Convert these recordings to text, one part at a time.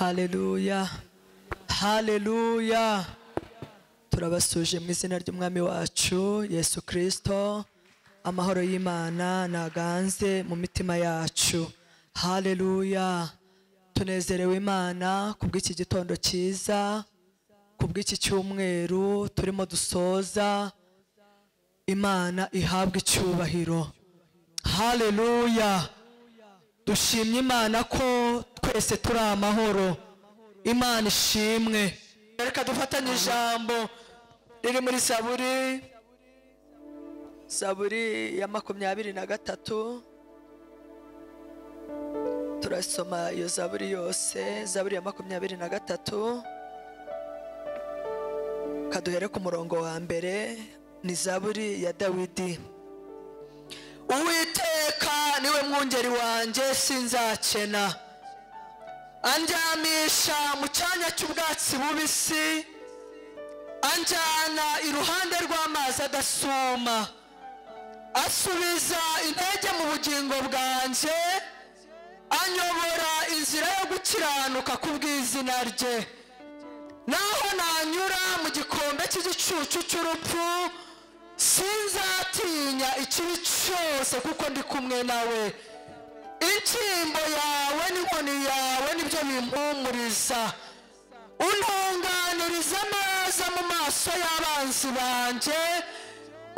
Haleluya, haleluya. Turabasuje mu izina ry'Umwami wacu Yesu Kristo. Amahoro y'Imana naganze mu mitima yacu. Haleluya. Tunezerewe Imana kubw'iki gitondo cyiza, kubw'iki cyumweru turimo dusoza. Imana ihabwe icyubahiro. Haleluya. Dushimye Imana ko twese turi amahoro. Imana ishimwe. Reka dufatanye ijambo riri muri Zaburi, Zaburi ya 23. Turasoma iyo Zaburi yose, Zaburi ya 23. Kaduhere ku murongo wa mbere, ni Zaburi ya Dawidi. Uwiteka niwe mwungeri wanjye, sinzakena. Andyamisha mu cyanya cy'ubwatsi bubisi, anjyana iruhande rw'amazi adasuma. Asubiza intege mu bugingo bwanjye, anyobora inzira yo gukiranuka kubw'izina rye. Naho nanyura mu gikombe cy'igicucu cy'urupfu, sinzatinya ikibi cyose, kuko ndi kumwe nawe. Inshyimbo yawe n'inkoni yawe nibyo bimpumuriza. Untunganiriza neza mu maso y'abanzi banjye,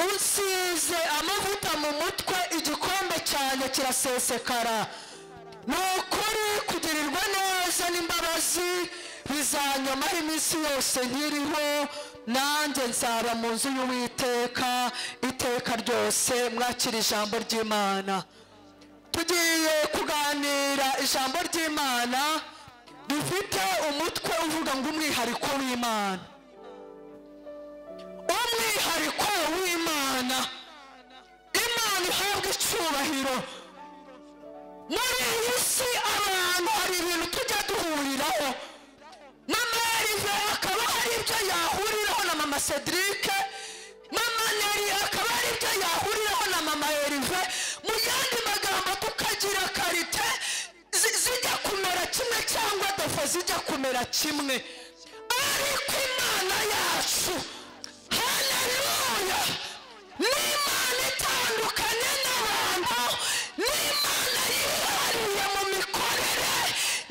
unsize amavuta mu mutwe, igikombe cyanjye kirasesekara. Ni ukuri kugirirwa neza n'imbabazi bizanyomaho iminsi yose nkiriho, nanjye nzaba mu nzu y'Uwiteka iteka ryose. Mwakira ijambo ry'Imana. Tugiye kuganira ijambo ry'Imana rifite umutwe uvuga ngo umwihariko w'Imana. Umwihariko w'Imana. Imana ihabwa icyubahiro. Muri iyi si abantu hari ibintu tujya duhuriraho. Mama Erive akaba hari ibyo yahuriraho na mama Cedric, mama Neri akaba hari ibyo yahuriraho na mama Erive. Mu yandi magambo tukagira karite zijya kumera kimwe cyangwa dofo zijya kumera kimwe. Ariko Imana yacu, haleluya, ni Imana itandukanye n'abantu, ni Imana yihariye mu mikorere,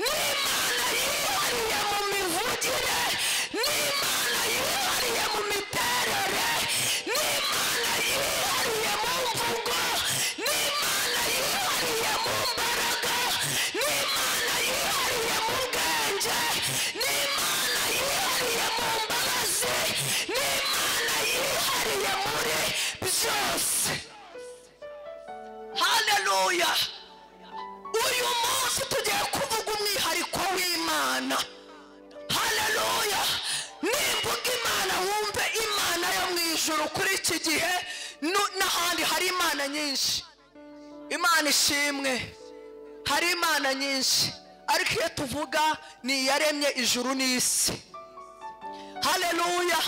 ni Imana yihariye mu mivugire, ni Imana yihariye mu miterere, ni Imana yihariye mu mvugo, ni Imana yihariye mu mbaraga, ni Imana yihariye mu bwenge, ni Imana yihariye mu mbabazi, ni Imana yihariye muri byose. Haleluya. Uyu munsi tugiye kuvuga umwihariko w'Imana. Haleluya. Nimvuga Imana wumve Imana yo mu ijuru. Kuri iki gihe n'ahandi hari Imana nyinshi. Imana ishimwe. Hari Imana nyinshi, ariko iyo tuvuga ni iyaremye ijuru n'isi. Haleluya.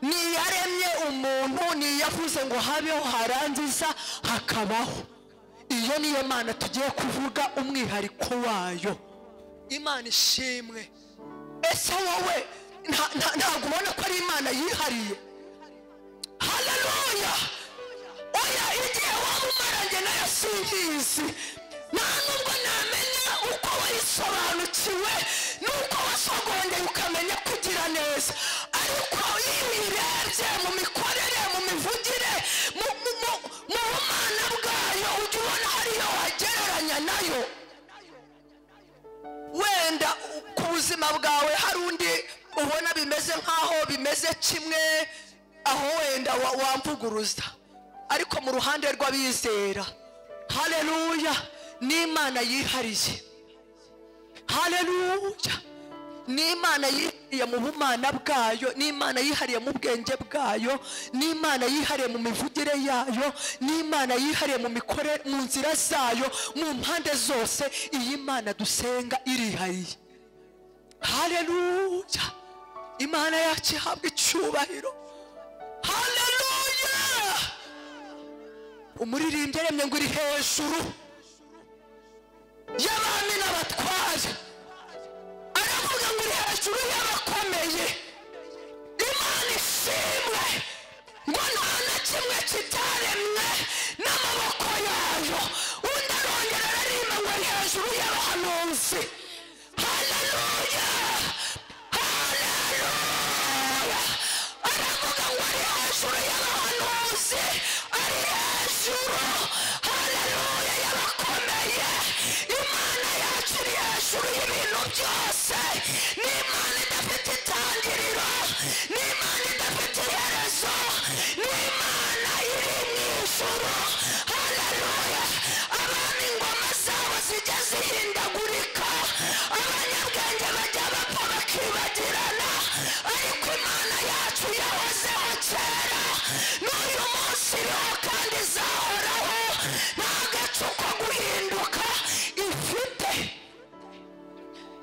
Ni iyaremye umuntu, ni iyavuze ngo habeho harangiza hakabaho. Iyo niyo Mana tugiye kuvuga umwihariko wayo. Imana ishimwe. Ese wowe ntabwo ubona ko ari Imana yihariye? Haleluya. Oya, igihe waba umaranye nayo sinkizi, nta nubwo namenya uko wayisobanukiwe n'uko wasogongeye ukamenya kugira neza. Ariko iyo uyirebye mu mikorere, mu mivugire, mu bumana bwayo, ujya ubona hariyo wagereranya nayo. Wenda ku buzima bwawe hari undi ubona bimeze nkaho bimeze kimwe, aho wenda wamvuguruza. Ariko mu ruhande rw'abizera, haleluya, ni Imana yihariye. Haleluya. Ni Imana yihariye mu bumana bwayo, ni Imana yihariye mu bwenge bwayo, ni Imana yihariye mu mivugire yayo, ni Imana yihariye mu mikorere, mu nzira zayo, mu mpande zose. Iyi Mana dusenga irihariye. Haleluya. Imana yacu ihabwa icyubahiro. Haleluya. Umuririmbyi yaremye ngo iri hejuru y'abami n'abatware. hejuru y'abakomeye. Imana ishimwe ngo nta na kimwe kitaremwe n'amaboko yayo. Undi arongera araririmba ngo ari hejuru y'abahanuzi. Haleluya, haleluya. Aravuga ngo ari hejuru y'abahanuzi, ari hejuru, haleluya, y'abakomeye. Imana yacu iri hejuru y'ibintu byose. Ni Imana idafite itangiriro, ni Imana idafite iherezo, ni Imana iri mu ijuru. Haleluya. Abami ingoma zabo zijya zihindagurika, abanyabwenge bajya bapfa bakibagirana, ariko Imana yacu yahozeho kera, n'uyu munsi iriho kandi izahoraho. Nta gacu ko guhinduka ifite.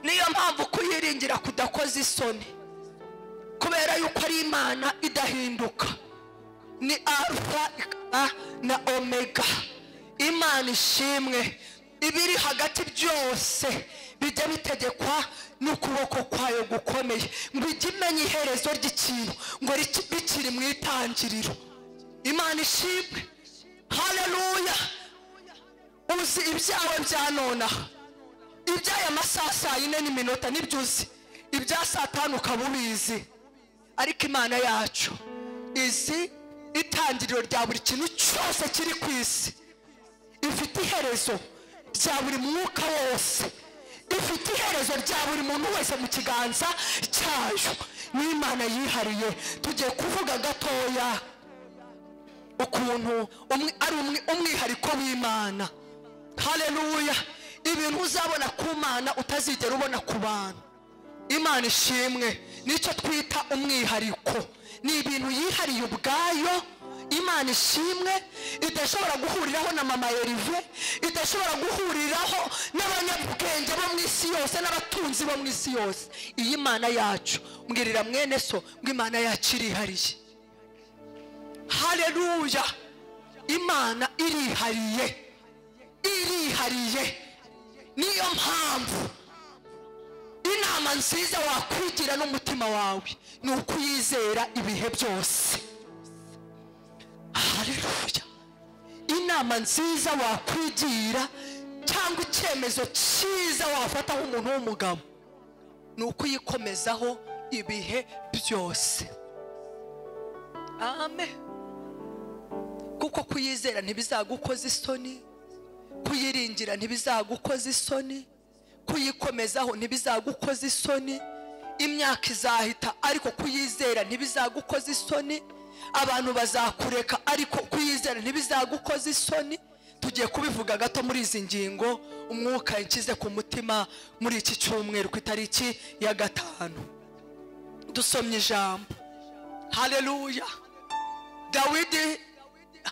Niyo mpamvu kuyiringira kudakoza isoni, kubera yuko ari Imana idahinduka. Ni Alfa ikaba na Omega. Imana ishimwe. Ibiri hagati byose bijya bitegekwa n'ukuboko kwayo gukomeye, ngo ijye imenya iherezo ry'ikintu ngo bikiri mu itangiriro. Imana ishimwe. Haleluya. Uzi ibyawe bya nonaha, iby'aya masaha 4:04 nibyo uzi, ibya 5:00 ukaba ubizi, ariko Imana yacu izi itangiriro rya buri kintu cyose kiri ku isi. Ifite iherezo rya buri mwuka wose, ifite iherezo rya buri muntu wese mu kiganza cyayo. Ni Imana yihariye. Tugiye kuvuga gatoya ukuntu ari umwihariko w'Imana. Haleluya. Ibintu uzabona ku Mana utazigera ubona ku bantu. Imana ishimwe. Nicyo twita umwihariko. Ni ibintu yihariye ubwayo. Imana ishimwe idashobora guhuriraho na mama Erive, idashobora guhuriraho n'abanyabwenge bo mu isi yose n'abatunzi bo mu isi yose. Iyi Mana yacu, mbwirira mwene so ngo Imana yacu irihariye. Haleluya. Imana irihariye, irihariye. Niyo mpamvu inama nziza wakwigira n'umutima wawe ni ukuyizera ibihe byose. Haleluya. Inama nziza wakwigira cyangwa icyemezo cyiza wafata nk'umuntu w'umugabo ni ukuyikomezaho ibihe byose. Amen. Kuko kuyizera ntibizagukoza isoni, kuyiringira ntibizagukoza isoni, kuyikomezaho ntibizagukoza isoni. Imyaka izahita ariko kuyizera ntibizagukoza isoni. Abantu bazakureka ariko kuyizera ntibizagukoza isoni. Tugiye kubivuga gato muri izi ngingo umwuka yanshyize ku mutima muri iki cyumweru ku itariki ya 5. Dusomye ijambo. Haleluya. Dawidi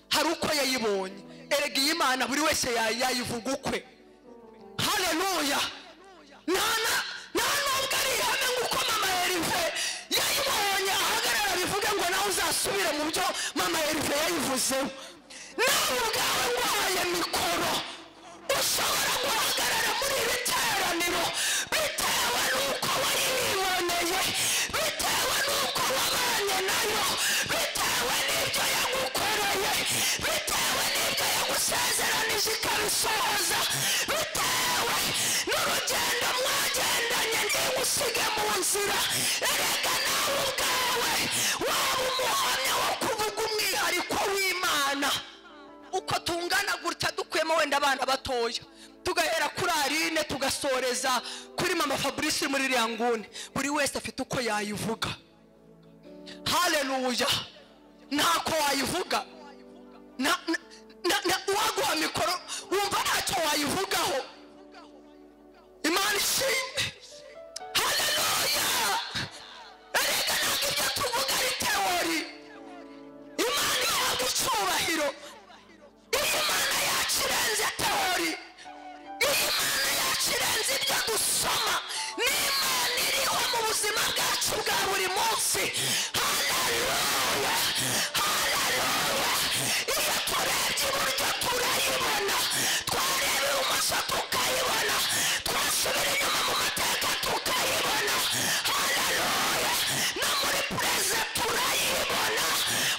hari uko yayibonye. Erega iyi Imana buri wese yayivuga ukwe. Haleluya. Nta nubwo ari ihame nk'uko mama Erive yayibonye ahagarara bivuge ngo nawe uzasubire mu byo mama Erive yayivuzeho. Nawe ubwawe nguhaye mikoro, ushobora guhagarara muri iri teraniro bitewe n'uko wayiboneye, bitewe n'uko wabanye nayo, bitewe n'ibyo yagukoreye, bitewe n'ibyo yagusezeranije ikabisohoza, bitewe n'urugendo mwagendanye ntigusige mu nzira. Erega nawe ubwawe waba umuhamya wo kuvuga umwihariko w'Imana. Uko tungana gutya dukuyemo wenda abana batoya, tugahera kuri Aline tugasoreza kuri mama Fabrice muri iriya nguni, buri wese afite uko yayivuga. Haleluya. Ntako wayivuga, uwaguha mikoro wumva ntacyo wayivugaho. Imana ishimwe. Haleluya. Erega ntabwo ibyo tuvuga ari teori. Imana ihabwa icyubahiro. Iyi Mana yacu irenze teori. Iyi Mana yacu irenze ibyo dusoma. Ni Imana iriho mu buzima bwacu bwa buri munsi. Haleluya. Haleluya. Iyo turebye iburyo turayibona, twareba ibumoso tukayibona, twasubira inyuma mu mateka tukayibona. muri present turayibona,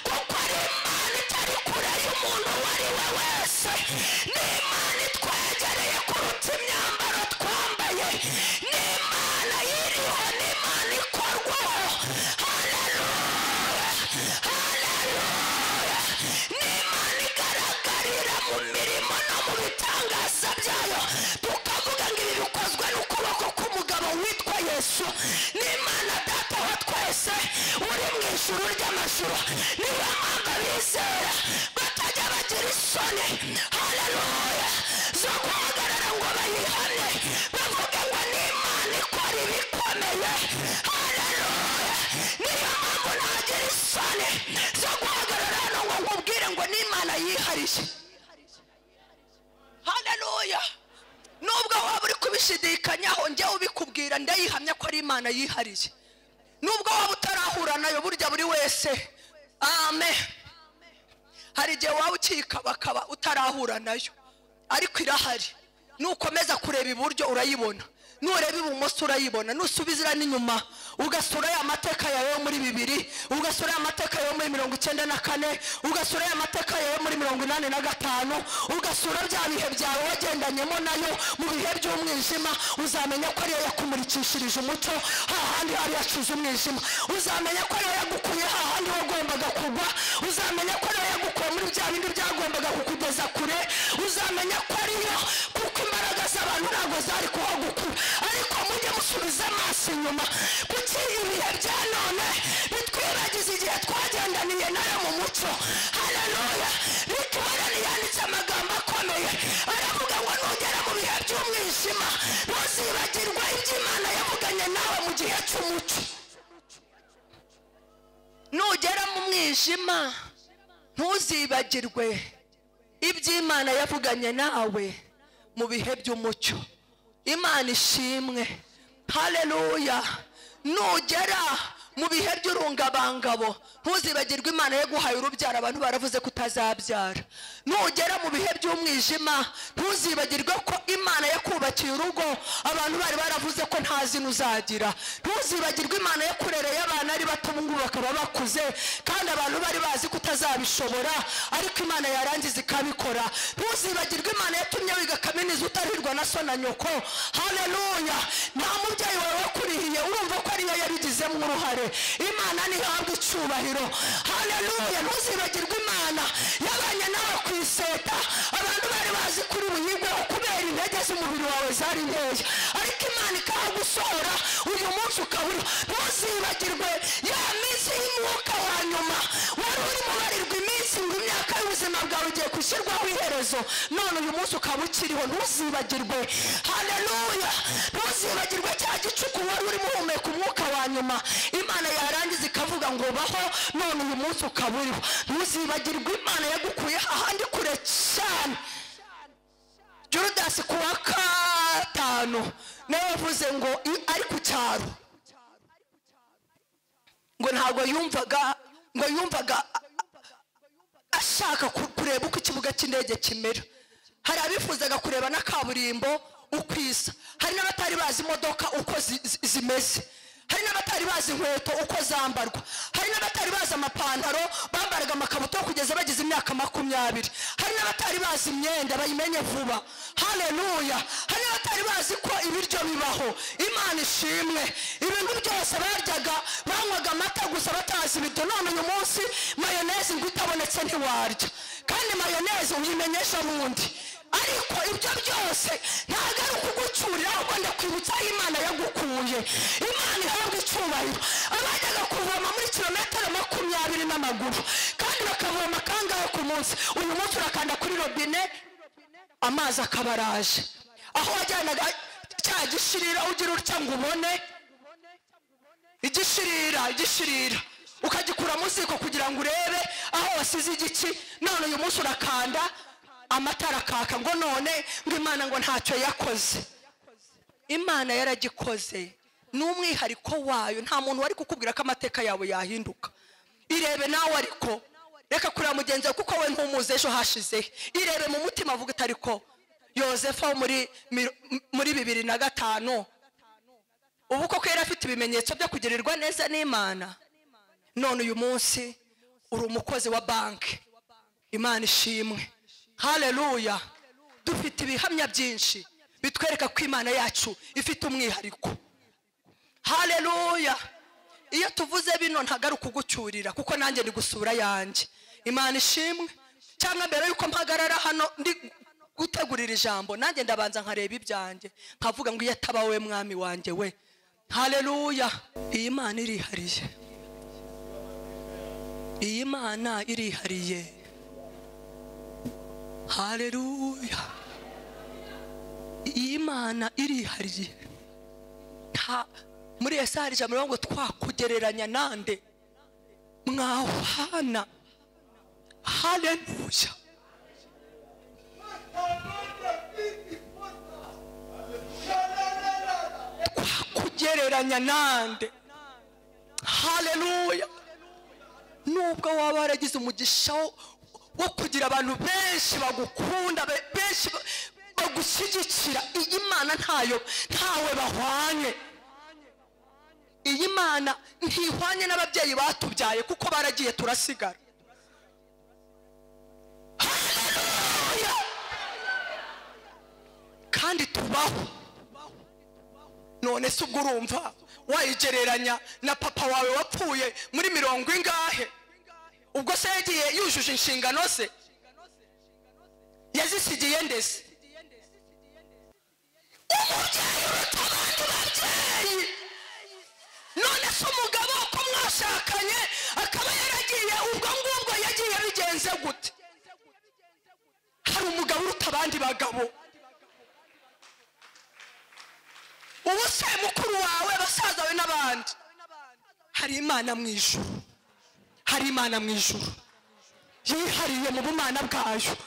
kuko ari Imana itari kure y'umuntu uwo ari we wese. Ni Imana itwegereye kuruta imyambaro twambaye. Ni Imana iriho, ni Imana ikorwaho. Haleluya, haleluya. Ni Imana igaragarira mu mirimo no mu bitangaza byayo, tukavuga ngo ibi bikozwe n'ukuboko k'umugabo witwa Yesu. Ni Imana Data wa twese uri mu ijuru ry'amajuru. Niyo mpamvu abizera batajya bagira isoni, haleluya, zo guhagarara ngo bayihamye, bavuge ngo ni Imana ikora ibikomeye. Haleluya. Niyo mpamvu ntagira isoni zo guhagarara hano ngo nkubwire ngo ni Imana yihariye. Haleluya. Nubwo waba uri kubishidikanyaho, njyewe ubikubwira ndayihamya ko ari Imana yihariye. Nubwo waba utarahura nayo, burya buri wese, amen, hari igihe waba ukikabakaba utarahura nayo, ariko irahari. Nukomeza kureba iburyo urayibona, nureba ibumoso urayibona, nusubizira n'inyuma ugasura ya mateka yawe yo muri 2000, ugasura ya mateka yawe muri 94, ugasura ya mateka yawe muri 85, ugasura bya bihe byawe wagendanyemo nayo mu bihe by'umwijima, uzamenya ko ariyo yakumurikishirije umucyo hahandi hari yacuze umwijima. Uzamenya ko ariyo yagukuye hahandi wagombaga kugwa. Uzamenya ko ariyo yagukuye muri bya bindi byagombaga kukugeza kure. Uzamenya ko ariyo, kuko imbaraga z'abantu ntabwo zari kuhagukura. Ariko mujye musubiza amaso inyuma, kuki ibihe bya none bitwibagiza igihe twagendaniye nayo mu mucyo. Haleluya. Rick Warren yanditse amagambo akomeye, aravuga ngo nugera mu bihe by'umwijima ntuzibagirwa ibyo Imana yavuganye nawe mu gihe cy'umucyo. Nugera mu mwijima ntuzibagirwe ibyo Imana yavuganye nawe mu bihe by'umucyo. Imana ishimwe. Haleluya. Nugera mu bihe by'urungabangabo ntuzibagirwe Imana yaguhaye urubyaro, abantu baravuze ko utazabyara. Nugera mu bihe by'umwijima ntuzibagirwe ko Imana yakubakiye urugo, abantu bari baravuze ko nta zina uzagira. Ntuzibagirwe Imana yakurereye abana ari bato, ubu ngubu bakaba bakuze, kandi abantu bari bazi ko utazabishobora, ariko Imana yarangiza ikabikora. Ntuzibagirwe Imana yatumye wiga kaminuza utarirwa na so na nyoko. Haleluya. Nta mubyeyi wawe wakurihiye, urumva ko ariyo yabigizemo uruhare. Imana ntihabwa icyubahiro. Haleluya. Ntuzibagirwe Imana yabanye nawe ku iseta, abantu bari bazi kuri buyigweho kubera intege z'umubiri wawe zari nkeya, ariko Imana ikahagusohora uyu munsi ukabura. Ntuzibagirwe ya minsi y'umwuka wa nyuma wari urimo ubarirwa iminsi ngo imyaka y'ubuzima bwawe ugiye gushyirwaho iherezo, none uyu munsi ukaba ukiriho. Ntuzibagirwe. Haleluya. Ntuzibagirwe cya gicuku wari urimo uhumeka umwuka wa nyuma, Imana yarangiza ikavuga ngo baho, none uyu munsi ukaba uriho. Ntuzibagirwe Imana yagukuye ahandi kure cyane. Judasi ku wa 5 nawe yavuze ngo ari ku cyaro, ngo ntabwo yumvaga, ngo yumvaga ashaka kureba uko ikibuga cy'indege kimera. Hari abifuzaga kureba na kaburimbo uko isa, hari n'abatari bazi imodoka uko zimeze, hari n'abatari bazi inkweto uko zambarwa, hari n'abatari bazi amapantaro bambaraga amakabutura kugeza bagize imyaka 20, hari n'abatari bazi imyenda bayimenye vuba. Haleluya. Hari n'abatari bazi ko ibiryo bibaho. Imana ishimwe. Ibintu byose baryaga, banywaga amata gusa batazi ibiryo. None uyu munsi mayoneze ngo itabonetse ntiwarya, kandi mayoneze uyimenyesha bundi. Ariko ibyo byose ntabwo ari ukugucyurira, ahubwo ndakwibutsa aho Imana yagukuye. Imana ihabwa icyubahiro. Abajyaga kuvoma muri kilometero 20 n'amaguru, kandi bakavoma kangahe ku munsi? Uyu munsi urakanda kuri robine amazi akabaraje. Aho wajyanaga cya gishirira ugira utya ngo ubone igishirira, igishirira ukagikura mu ziko kugira ngo urebe aho wasize igiki. None uyu munsi urakanda amatara akaka, ngo none ngo Imana ngo ntacyo yakoze. Imana yaragikoze, ni umwihariko wayo. Nta muntu wari kukubwira ko amateka yawe yahinduka. Irebe nawe, ariko reka kureba mugenzi wawe kuko we ntumuzi ejo hashize. Irebe mu mutima avuga ati ariko Yozefu muri 2005 ubu koko yari afite ibimenyetso byo kugirirwa neza n'Imana. None uyu munsi uri umukozi wa banki. Imana ishimwe. Haleluya. Dufite ibihamya byinshi bitwereka ko Imana yacu ifite umwihariko. Haleluya. Iyo tuvuze bino ntagaruka kugucyurira, kuko nanjye ndi gusura yanjye. Imana ishimwe. Cyangwa mbere yuko mpagarara hano ndi gutegurira ijambo, nanjye ndabanza nkareba ibyanjye, nkavuga ngo iyo ataba we mwami wanjye we. Haleluya. Iyi Mana irihariye. Iyi Mana irihariye. Haleluya. Iyi Mana irihariye. Nta muri Yesaya ijambo ngo twakugereranya nande mwahwana. Haleluya. Twakugereranya nande. Haleluya. Nubwo waba waragize umugisha wo kugira abantu benshi bagukunda, benshi bagushyigikira, iyi Mana ntayo, ntawe bahwanye. Iyi Mana ntihwanye n'ababyeyi batubyaye, kuko baragiye turasigara. Haleluya. Kandi tubaho. None se ubwo urumva wayigereranya na papa wawe wapfuye muri mirongo ingahe? Ubwo se yagiye yujuje inshingano ze? Yazisigiye ndese? Umubyeyi uruta abandi babyeyi. None se umugabo ko mwashakanye akaba yaragiye, ubwo ngubwo yagiye bigenze gute? Hari umugabo uruta abandi bagabo. Ubu se mukuru wawe, basaza we n'abandi. Hari Imana mu ijuru. Hari Imana mu ijuru yihariye mu bumana bwayo.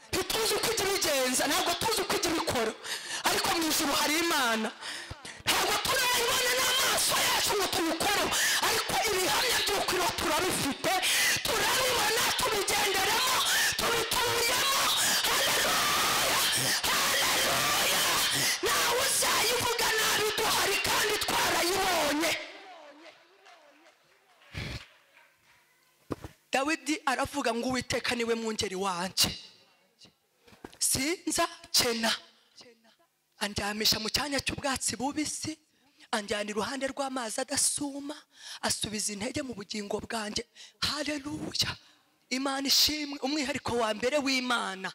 Ntituzi uko ijya ibigenza, ntabwo tuzi uko ijya ibikora, ariko mu ijuru hari Imana. Ntabwo turayibona n'amaso yacu ngo tuyikoreho, ariko ibihamya by'uko iriho turabifite, turabibona, tubigenderamo, tubituyemo. Haleluya. Haleluya. Nawe uzayivuga nabi duhari kandi twarayibonye. Dawidi aravuga ngo Uwiteka niwe mwungeri wanjye, sinzakena. Andyamisha mu cyanya cy'ubwatsi bubisi, anjyana iruhande rw'amazi adasuma, asubiza intege mu bugingo bwanjye. Haleluya. Imana ishimwe. Umwihariko wa mbere w'Imana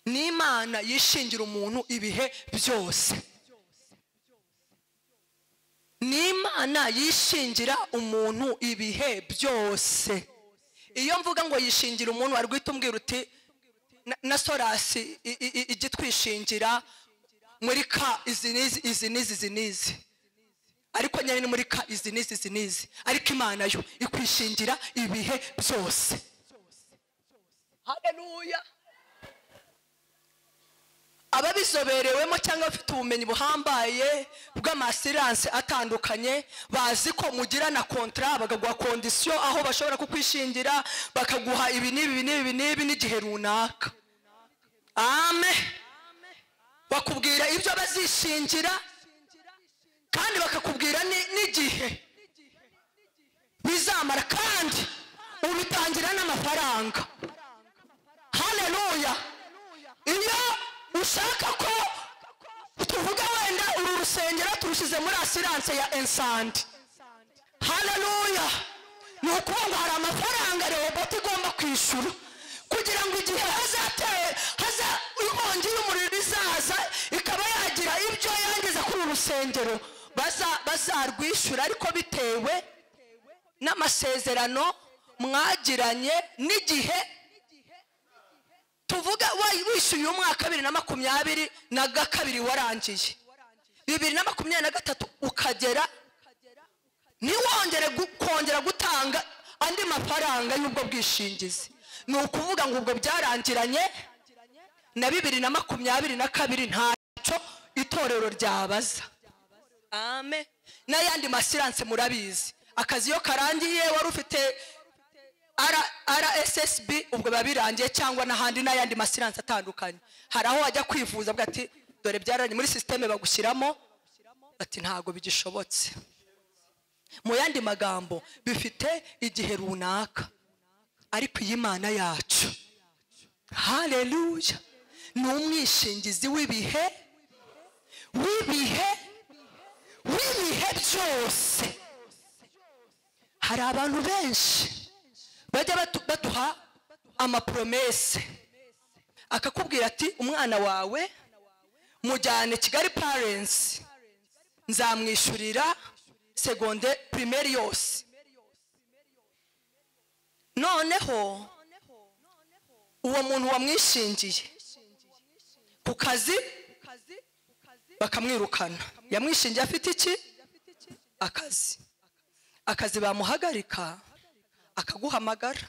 ni Imana yishingira umuntu ibihe byose. Ni Imana yishingira umuntu ibihe byose. Iyo mvuga ngo yishingira umuntu, wari guhita umbwira uti na Sorasi igitwishingira muri ka izi n'izi izi n'izi izi n'izi, ariko nyine ni muri ka izi n'izi izi n'izi, ariko Imana yo ikwishingira ibihe byose. Haleluya. Ababizoberewemo cyangwa bafite ubumenyi buhambaye bw'amasiranse atandukanye bazi ko mugirana kontra, bakaguha kondisiyo aho bashobora kukwishingira, bakaguha ibi n'ibi n'ibi n'ibi n'igihe runaka. Amen. Bakubwira ibyo bazishingira kandi bakakubwira n'igihe bizamara, kandi ubitangira n'amafaranga. Haleluya. Iyo ushaka ko tuvuga wenda uru rusengero turushize muri assurance ya Ensandi. Haleluya. Ni ukuvuga ngo hari amafaranga Rehoboth igomba kwishyura kugira ngo igihe haza inkongi y'umuriro izaza ikaba yagira ibyo yangiza kuri uru rusengero, bazarwishyura, ariko bitewe n'amasezerano mwagiranye n'igihe. Tuvuga wishyuye umwaka 2022 warangiye, 2023 ukagera ntiwongere kongera gutanga andi mafaranga y'ubwo bwishingizi. Ni ukuvuga ngo ubwo byarangiranye na 2022 ntacyo itorero ryabaza. Amen. N'ayandi masiranse murabizi, akazi iyo karangiye wari ufite RSSB ubwo babirangiye, cyangwa n'ahandi n'ayandi masiranse atandukanye. Hari aho wajya kwivuza bwa ati dore byaranye muri systeme bagushyiramo, bati ntago bigishobotse. Mu yandi magambo bifite igihe runaka. Ariko iyi Mana yacu, haleluya, ni umwishingizi w'ibihe w'ibihe w'ibihe byose. Hari abantu benshi bajya baduha amapromese, akakubwira ati umwana wawe mujyane Kigali Parents nzamwishyurira seconde primaire yose. Noneho uwo muntu wamwishingiye ku kazi bakamwirukana. Yamwishingiye afite iki? Akazi. Akazi bamuhagarika akaguhamagara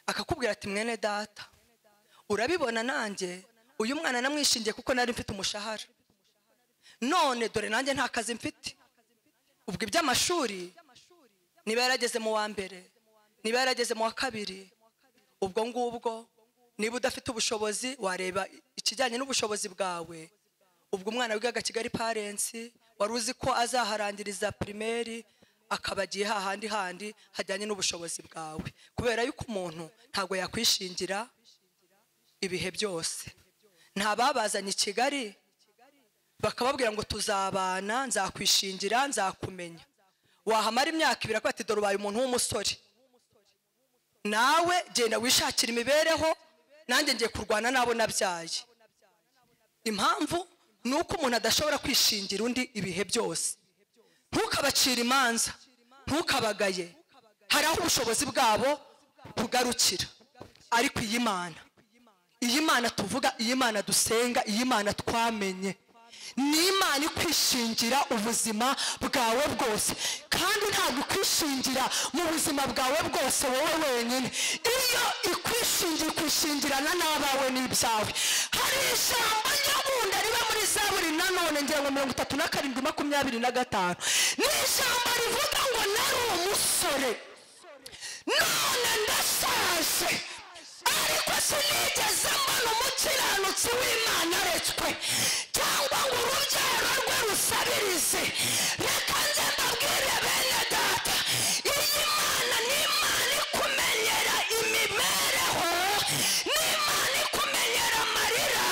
akakubwira ati mwene data, urabibona nanjye uyu mwana namwishingiye kuko nari mfite umushahara, none dore nanjye nta kazi mfite. Ubwo iby'amashuri niba yarageze mu wa mbere, niba yarageze mu wa kabiri, ubwo ngubwo niba udafite ubushobozi wareba ikijyanye n'ubushobozi bwawe. Ubwo umwana wigaga Kigali Parents wari uzi ko azaharangiriza primaire, akaba agiye hahandi handi hajyanye n'ubushobozi bwawe, kubera yuko umuntu ntago yakwishingira ibihe byose. Nta babazanye i Kigali bakababwira ngo tuzabana, nzakwishingira, nzakumenya. Wahamara imyaka ibiri akaba ati dore ubaye umuntu w'umusore, nawe genda wishakira imibereho, nanjye ngiye kurwana nabo nabyaye. Impamvu ni uko umuntu adashobora kwishingira undi ibihe byose. Ntukabacire imanza, ntukabagaye, hari aho ubushobozi bwabo bugarukira. Ariko iyi Mana, iyi Mana tuvuga, iyi Mana dusenga, iyi Mana twamenye, ni Imana ikwishingira ubuzima bwawe bwose. Kandi ntabwo ikwishingira mu buzima bwawe bwose wowe wenyine. Iyo ikwishingira, ikwishingirana n'abawe n'ibyawe. Hari ijambo nyabunda riba muri Zaburi nanone, ngira ngo 37:25, ni ijambo rivuga ngo nari umusore none ndashaje, ariko sinigeze mbona umukiranutsi w'Imana aretswe, cyangwa ngo urubyaro rwe rusabirize. Reka nze mbabwire bene data, iyi Mana ni Imana ikumenyera imibereho, ni Imana ikumenyera amarira,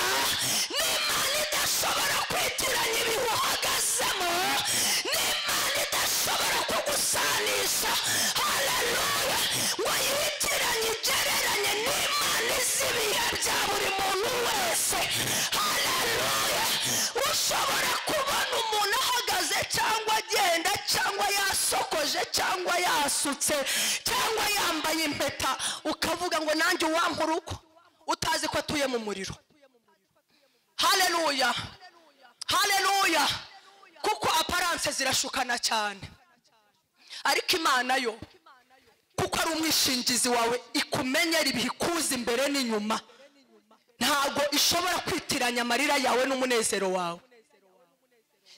ni Imana idashobora kwitiranya ibihe uhagazemo, ni Imana idashobora kugusanisha, haleluya, ngo yitiranye igereranye n'Imana izi ibihe bya buri muntu wese. Haleluya. Ushobora kubona umuntu ahagaze cyangwa agenda cyangwa yasokoje cyangwa yasutse cyangwa yambaye impeta, ukavuga ngo nanjye uwampa urugo, utazi ko atuye mu muriro. Haleluya, haleluya. Kuko aparance zirashukana cyane, ariko Imana yo kuko ari umwishingizi wawe, ikumenyera ibihe, ikuza imbere n'inyuma. Ntabwo ishobora kwitiranya amarira yawe n'umunezero wawe.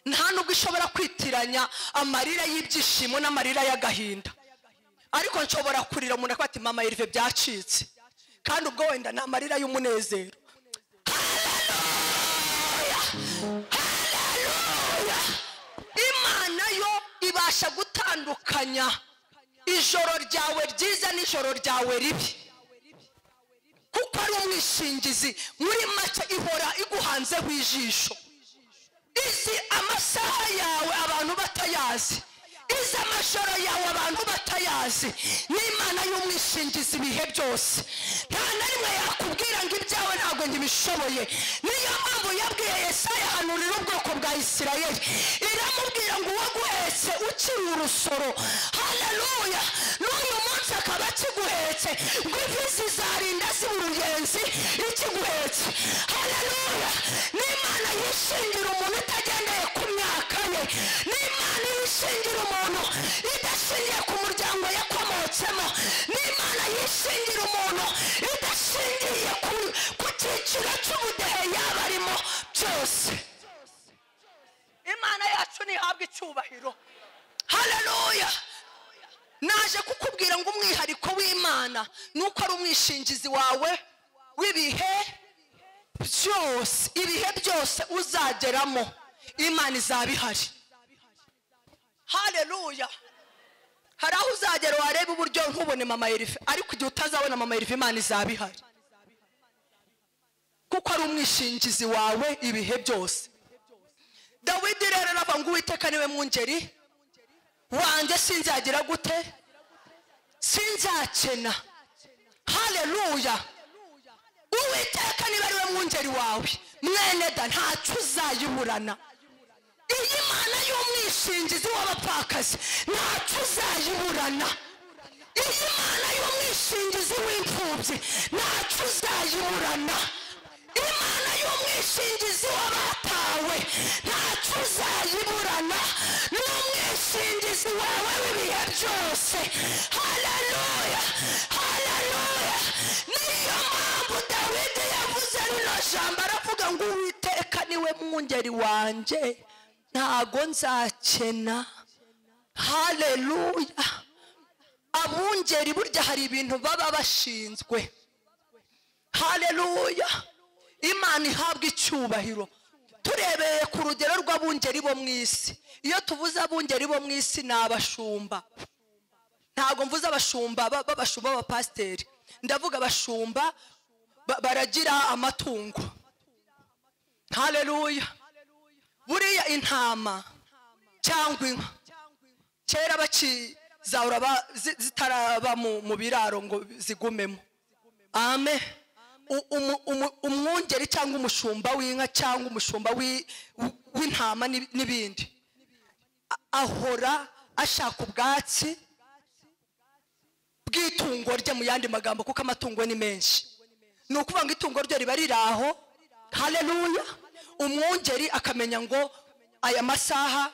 Nta nubwo ishobora kwitiranya amarira y'ibyishimo n'amarira y'agahinda. Ariko nshobora kurira umuntu akaba ati mama Herve byacitse, kandi ubwo wenda ni amarira y'umunezero. Haleluya, haleluya. Imana yo ibasha gutandukanya ijoro ryawe ryiza n'ijoro ryawe ribi, kuko ari umwishingizi. Muri make ihora iguhanzeho ijisho. Izi amasaha yawe abantu batayazi, izi amajoro yawe abantu batayazi, ni Imana y'umwishingizi ibihe byose. Nta na rimwe yakubwira ngo ibyawe ntabwo nkibishoboye. Niyo mpamvu yabwiye Yesaya ahanurira ubwoko bwa Isirayeli, iramubwira ngo uwaguhetse ukiri urusoro, haleluya, n'uyu munsi akaba akiguhetse, ngo ivi zizarinda ziba uruyenzi ikiguhetse. Haleluya. Ni Imana yishingira umuntu itagendeye ku myaka ye, ni Imana yishingira umuntu idashingiye ku muryango yakomotsemo, ni Imana yishingira umuntu idashingiye ku cyiciro cy'ubudehe yaba arimo byose. Imana yacu ntihabwa icyubahiro. Haleluya. Naje kukubwira ngo umwihariko w'Imana ni uko ari umwishingizi wawe w'ibihe byose. Ibihe byose uzageramo Imana izaba ihari. Haleluya. Haleluya. Hari aho uzagera wareba uburyo nkubone mama Erife, ariko igihe utazabona mama Erife Imana izaba ihari, kuko ari umwishingizi wawe ibihe byose. Dawidi rero aravuga ngo Uwiteka niwe mwungeri wanjye, sinzagira gute? Sinzakena. Haleluya. Uwiteka niba ari we mwungeri wawe, mwene da ntacyo uzayiburana. Iyi Mana y'umwishingizi w'abapfakazi ntacyo uzayiburana. Iyi Mana y'umwishingizi w'imfubyi ntacyo uzayiburana. Imana y'umwishingizi w'abatawe ntacyo uzayiburana. N'umwishingizi wawe w'ibihe byose. Haleluya, haleluya. Niyo mpamvu Dawidi yavuze rino jambo, aravuga ngo Uwiteka niwe mwungeri wanjye, ntago nzakena. Haleluya. Abungeri burya hari ibintu baba bashinzwe. Haleluya. Imana ihabwa icyubahiro. Turebeye ku rugero rw'abungeri bo mu isi, iyo tuvuze abungeri bo mu isi ni abashumba. Ntago mvuze abashumba b'abashumba b'abapasiteri, ndavuga abashumba baragira amatungo. Haleluya. Buriya intama cyangwa inka kera bakizahora zitaraba mu biraro ngo zigumemo. Amen. Umwungeri cyangwa umushumba w'inka cyangwa umushumba w'intama n'ibindi ahora ashaka ubwatsi bw'itungo rye, mu yandi magambo, kuko amatungo ni menshi. Ni ukuvuga ngo itungo rye riba riri aho. Haleluya. Umwungeri akamenya ngo aya masaha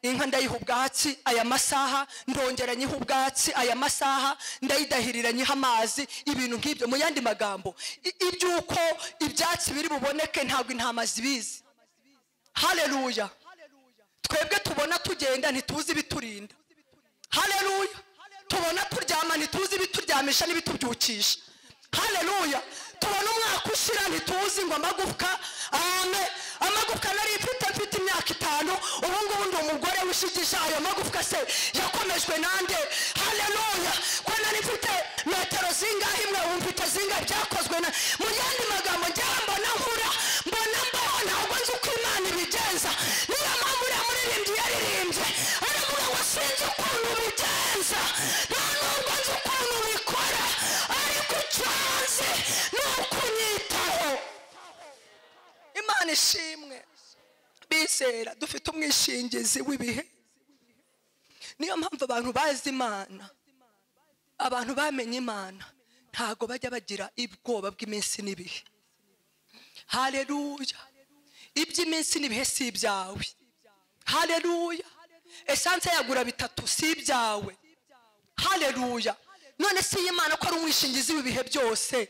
inka ndayiha ubwatsi, aya masaha ndongera nyiha ubwatsi, aya masaha ndayidahirira nyiha amazi, ibintu nk'ibyo. Mu yandi magambo, iby'uko ibyatsi biri buboneke ntabwo intama zibizi. Haleluya. Twebwe tubona tugenda ntituzi ibiturinda. Haleluya. Tubona turyama ntituzi ibituryamisha n'ibitubyukisha. Haleluya. Tubona umwaka ushira ntituzi ngo amagufwa, amen, amagufwa nari mfite imyaka 5, ubu ngubu ndi umugore wishigisha, ayo magufwa se yakomejwe nande? Haleluya. Ko nari mfite metero zingahe imwe, ubu mfite zingahe, byakozwe na. Mu yandi magambo, njyewe mbona nkura, mbona mbaho, ntabwo nzi uko Imana ibigenza. Niyo mpamvu uriya muririmbyi yaririmbye aravuga ngo sinzi ukuntu ubigenza, nta nubwo nzi ukuntu ubikora, ariko icyo nzi ni ukunyitaho. Imana ishimwe. Bizera dufite umwishingizi w'ibihe. Niyo mpamvu abantu bazi Imana, abantu bamenye Imana, ntago bajya bagira ubwoba bw'iminsi n'ibihe. Haleluya. Iby'iminsi n'ibihe si ibyawe. Haleluya. Esanse yagura 3 si ibyawe. Haleluya. None si Imana ko ari umwishingizi w'ibihe byose?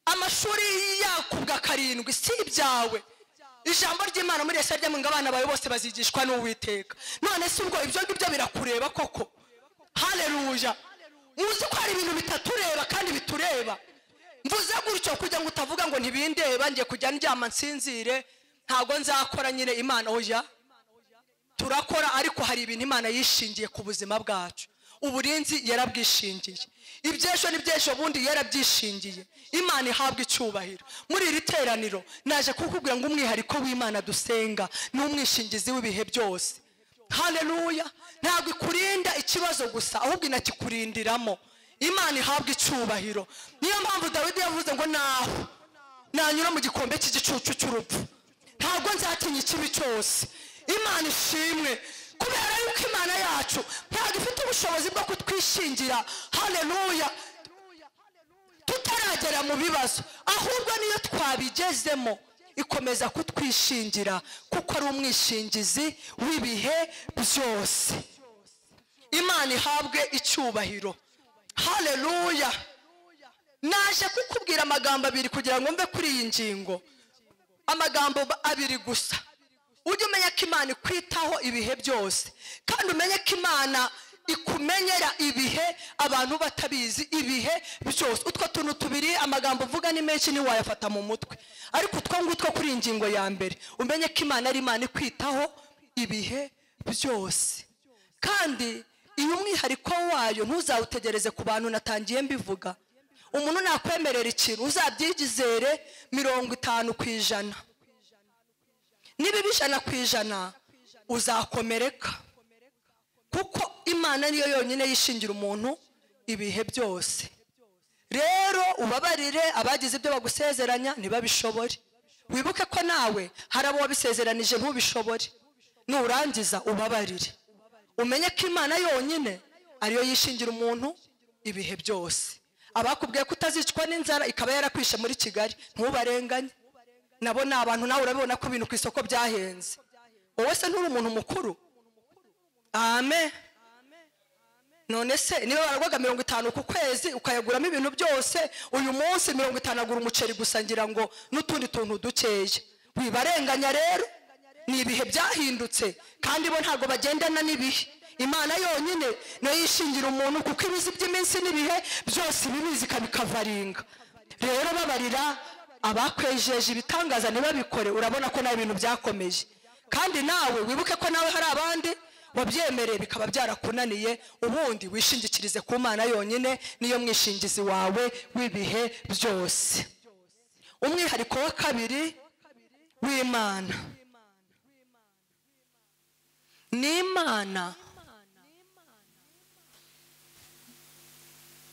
Amashuri yakubwa 7 si ibyawe. Ijambo ry'Imana muri Yesaya ryamwe ngo abana bawe bose bazigishwa n'Uwiteka. None si ubwo ibyo ngibyo birakureba koko? Haleluya. Muzi ko hari ibintu bitatureba kandi bitureba. Mvuze gutyo kugira ngo utavuga ngo ntibindeba, ngiye kujya ndyama nsinzire, ntago nzakora nyine. Imana oya, turakora, ariko hari ibintu Imana yishingiye ku buzima bwacu. Uburinzi yarabwishingiye, iby'ejo n'iby'ejo bundi yarabyishingiye. Imana ihabwa icyubahiro. Muri iri teraniro naje kukubwira ngo umwihariko w'Imana dusenga ni umwishingizi w'ibihe byose. Haleluya. Ntabwo ikurinda ikibazo gusa, ahubwo inakikurindiramo. Imana ihabwa icyubahiro. Niyo mpamvu Dawidi yavuze ngo naho nanyura mu gikombe cy'igicucu cy'urupfu, ntabwo nzatinya ikibi cyose. Imana ishimwe, kubera yuko Imana yacu ntabwo ifite ubushobozi bwo kutwishingira. Haleluya. Tutaragera mu bibazo, ahubwo niyo twabigezemo ikomeza kutwishingira, kuko ari umwishingizi w'ibihe byose. Imana ihabwe icyubahiro. Haleluya. Naje kukubwira amagambo abiri kugira ngo mve kuri iyi ngingo, amagambo abiri gusa. Ujye umenya ko Imana ikwitaho ibihe byose, kandi umenye ko Imana ikumenyera ibihe abantu batabizi, ibihe byose. Utwo tuntu tubiri, amagambo uvuga ni menshi ntiwayafata mu mutwe, ariko utwo ngutwo kuri ingingo ya mbere, umenye ko Imana ari Imana ikwitaho ibihe byose. Kandi iyo umwihariko wayo ntuzawutegereze ku bantu, natangiye mbivuga. Umuntu nakwemerera ikintu uzabyigizere 50%. Niba 100% uzakomereka, kuko Imana niyo yonyine yishingira umuntu ibihe byose. Rero ubabarire abagize ibyo bagusezeranya ntibabishobore. Wibuke ko nawe hari abo wabisezeranije ntubishobore. Nurangiza ubabarire, umenye ko Imana yonyine ariyo yishingira umuntu ibihe byose. Abakubwiye ko utazicwa n'inzara ikaba yarakwishe muri Kigali, ntubarenganye. Nabo ni abantu, nawe urabibona ko ibintu ku isoko byahenze. Wowe se nturi umuntu mukuru? Amen. None se niba baragwaga 50 ku kwezi ukayaguramo ibintu byose, uyu munsi 50 agura umuceri gusa ngira ngo n'utundi tuntu dukeya. Wibarenganya rero, ni ibihe byahindutse kandi bo ntago bagendana n'ibihe. Imana yonyine niyo yishingira umuntu, kuko ibizi by'iminsi n'ibihe byose ibibizi ikabikavaringa. Rero babarira abakwejeje ibitangaza ntibabikore, urabona ko nawe ibintu byakomeje. Kandi nawe wibuke ko nawe hari abandi wabyemereye bikaba byarakunaniye. Ubundi wishingikirize ku Mana yonyine, niyo mwishingizi wawe w'ibihe byose. Umwihariko wa kabiri w'Imana ni Imana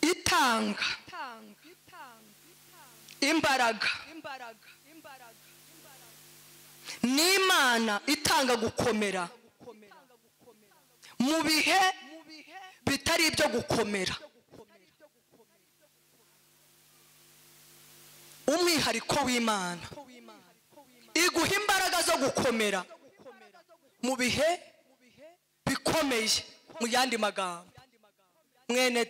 itanga imbaraga, ni Imana itanga gukomera mu bihe bitari ibyo gukomera. Umwihariko w'Imana iguha imbaraga zo gukomera mu bihe bikomeye. Mu yandi magambo, mwene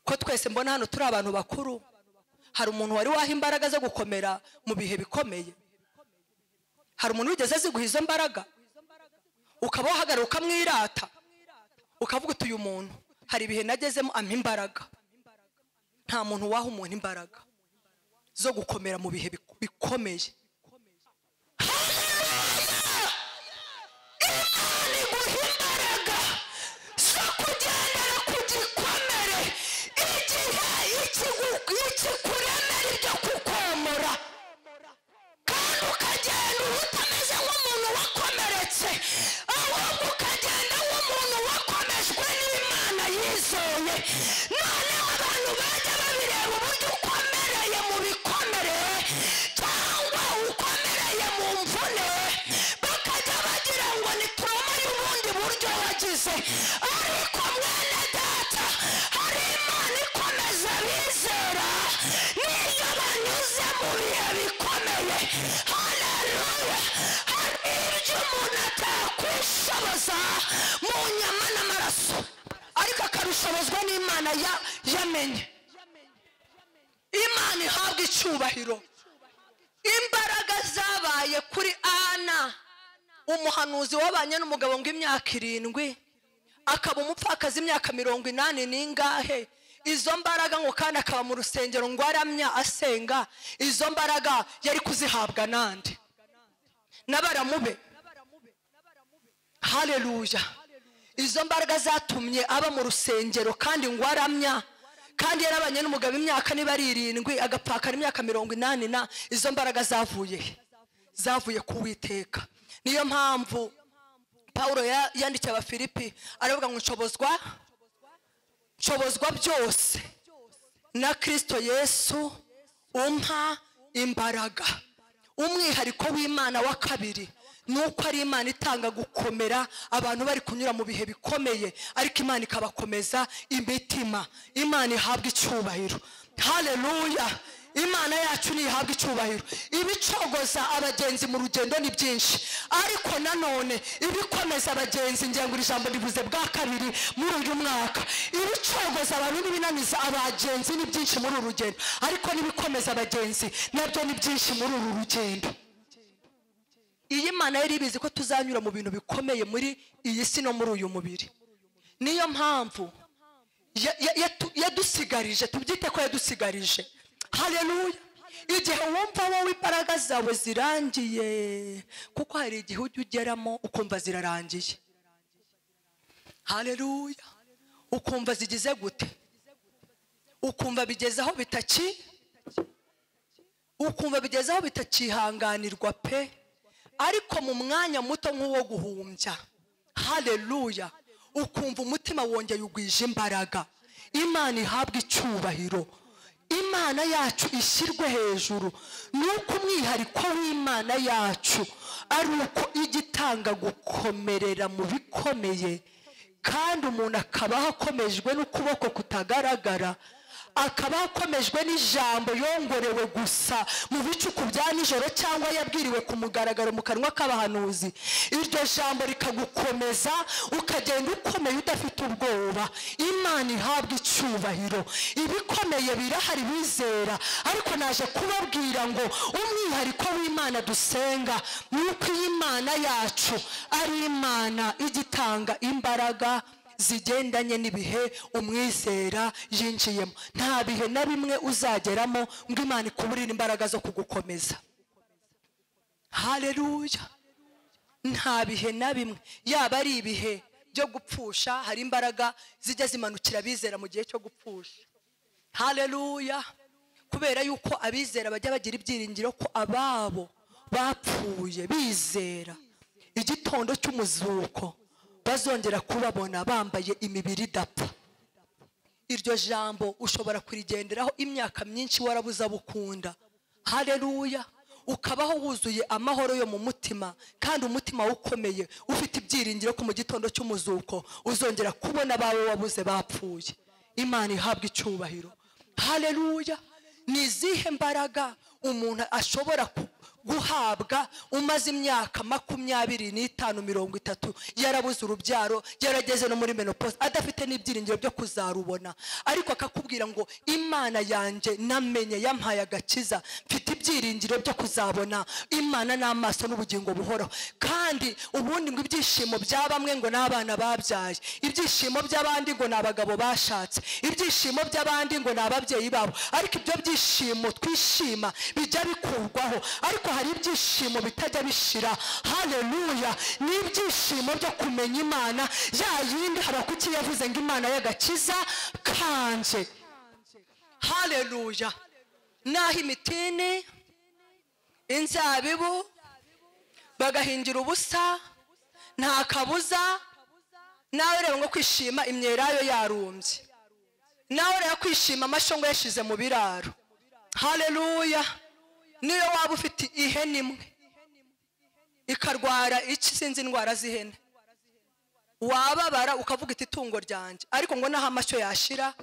ko twese mbona hano turi abantu bakuru, hari umuntu wari waha imbaraga zo gukomera mu bihe bikomeye? Hari umuntu wigeze aziguha izo mbaraga ukaba wahagarara ukamwirata ukavuga uti uyu muntu hari ibihe nagezemo ampa imbaraga? Nta muntu waha umuntu imbaraga zo gukomera mu bihe bikomeye. Imana iguha imbaraga zo kugendera ku gikomere igihe ikikuremera ibyo kukomora, kandi ukagenda utameze nk'umuntu wakomeretse, ahubwo ukagenda nk'umuntu wakomejwe n'Imana yizeye. Noneho abantu bajya babireba uburyo ukomereye mu bikomere cyangwa ukomereye mu mvune, bakajya bagira ngo ni trauma y'ubundi buryo wagize. Ariko mwene data, hari Imana ikomeza abizera n'iyo banyuze mu bihe bikomeye. Haleluya! Hari ibyo umuntu atakwishoboza mu nyama n'amaraso, ariko akabishobozwa n'Imana yamenye. Imana ihabwa icyubahiro. Imbaraga zabaye kuri Ana, umuhanuzi wabanye n'umugabo ngo imyaka 7, akaba umupfakazi imyaka 80 n'ingahe. Izo mbaraga ngo kandi akaba mu rusengero ngo aramya asenga, izo mbaraga yari kuzihabwa nande? N'abaramube. Haleluya! Izo mbaraga zatumye aba mu rusengero kandi ngo aramya, kandi yarabanye n'umugabo imyaka niba ari 7, agapfakara imyaka 80 na, izo mbaraga zavuye he? Zavuye ku Uwiteka. Niyo mpamvu Paulo yandikiye Abafilipi aravuga ngo nshobozwa byose na Kristo Yesu umpa imbaraga. Umwihariko w'Imana wa kabiri nuko ari Imana itanga gukomera abantu bari kunyura mu bihe bikomeye, ariko Imana ikabakomeza imitima. Imana ihabwa icyubahiro. Haleluya! Imana yacu nihabwa icyubahiro. Ibicogoza abagenzi mu rugendo ni byinshi, ariko nanone ibikomeza abagenzi, ngira ngo ijambo rivuze bwa kabiri muri uyu mwaka, ibicogoza abantu n'ibinaniza abagenzi ni byinshi muri uru rugendo, ariko n'ibikomeza abagenzi nabyo ni byinshi muri uru rugendo. Iyi Mana yari ibizi ko tuzanyura mu bintu bikomeye muri iyi si no muri uyu mubiri. Niyo mpamvu yadusigarije, tubyite ko yadusigarije. Haleluya! Igihe wumva wowe imbaraga zawe zirangiye, kuko hari igihe ujya ugeramo ukumva zirarangiye. Haleluya. Ukumva zigize gute? Ukumva bigeze aho bitaki, ukumva bigeze aho bitakihanganirwa pe, ariko mu mwanya muto nk'uwo guhumbya, haleluya, ukumva umutima wongeye ugwije imbaraga. Imana ihabwa icyubahiro, Imana yacu ishyirwe hejuru. Nuko umwihariko w'Imana yacu ari uko igitanga gukomerera mu bikomeye, kandi umuntu akabaho akomejwe n'ukuboko kutagaragara, akaba akomejwe n'ijambo yongorewe gusa mu bicuku bya nijoro cyangwa yabwiriwe ku mugaragaro mu kanwa k'abahanuzi. Iryo jambo rikagukomeza, ukagenda ukomeye udafite ubwoba. Imana ihabwa icyubahiro. Ibikomeye birahari bizera, ariko naje kubabwira ngo umwihariko w'Imana dusenga nuko Imana yacu ari Imana igitanga imbaraga zigendanye n'ibihe umwizera yinjiyemo. Nta bihe na bimwe uzageramo ngo Imana ikuburire imbaraga zo kugukomeza. Haleluya. Nta bihe na bimwe, yaba ari ibihe byo gupfusha, hari imbaraga zijya zimanukira abizera mu gihe cyo gupfusha. Haleluya. Kubera yuko abizera bajya bagira ibyiringiro ko ababo bapfuye bizera igitondo cy'umuzuko bazongera kubabona bambaye imibiri idapfa. Iryo jambo ushobora kurigenderaho imyaka myinshi warabuza bukunda. Haleluya. Ukabaho wuzuye amahoro yo mu mutima, kandi umutima ukomeye ufite ibyiringiro ko mu gitondo cy'umuzuko uzongera kubona abawe wabuze bapfuye. Imana ihabwa icyubahiro. Haleluya. Ni izihe mbaraga umuntu ashobora guhabwa umaze imyaka 25 30 yarabuze urubyaro, yarageze no muri menopause, adafite n'ibyiringiro byo kuzarubona, ariko akakubwira ngo Imana yanjye namenye yampaye agakiza, mfite ibyiringiro byo kuzabona Imana n'amaso n'ubugingo buhoraho. Kandi ubundi ngo ibyishimo bya bamwe ngo n'abana babyaye, ibyishimo by'abandi ngo n'abagabo bashatse, ibyishimo by'abandi ngo n'ababyeyi babo, ariko ibyo byishimo twishima bijya bikurwaho, ariko hari ibyishimo bitajya bishira. Haleluya. Ni ibyishimo byo kumenya Imana ya yindi Habakuki yavuze ngo Imana y'agakiza kanje. Haleluya. Naho imitini, inzabibu bagahingira ubusa, nta kabuza, nawe rero ngo kwishima imyelayo yarumbye, nawe rero kwishima amashongo yashize mu biraro. Haleluya. Niyo waba ufite ihene imwe ikarwara iki, sinzi indwara z'ihene, wababara ukavuga iti itungo ryanjye, ariko ngo naho amashyo yashira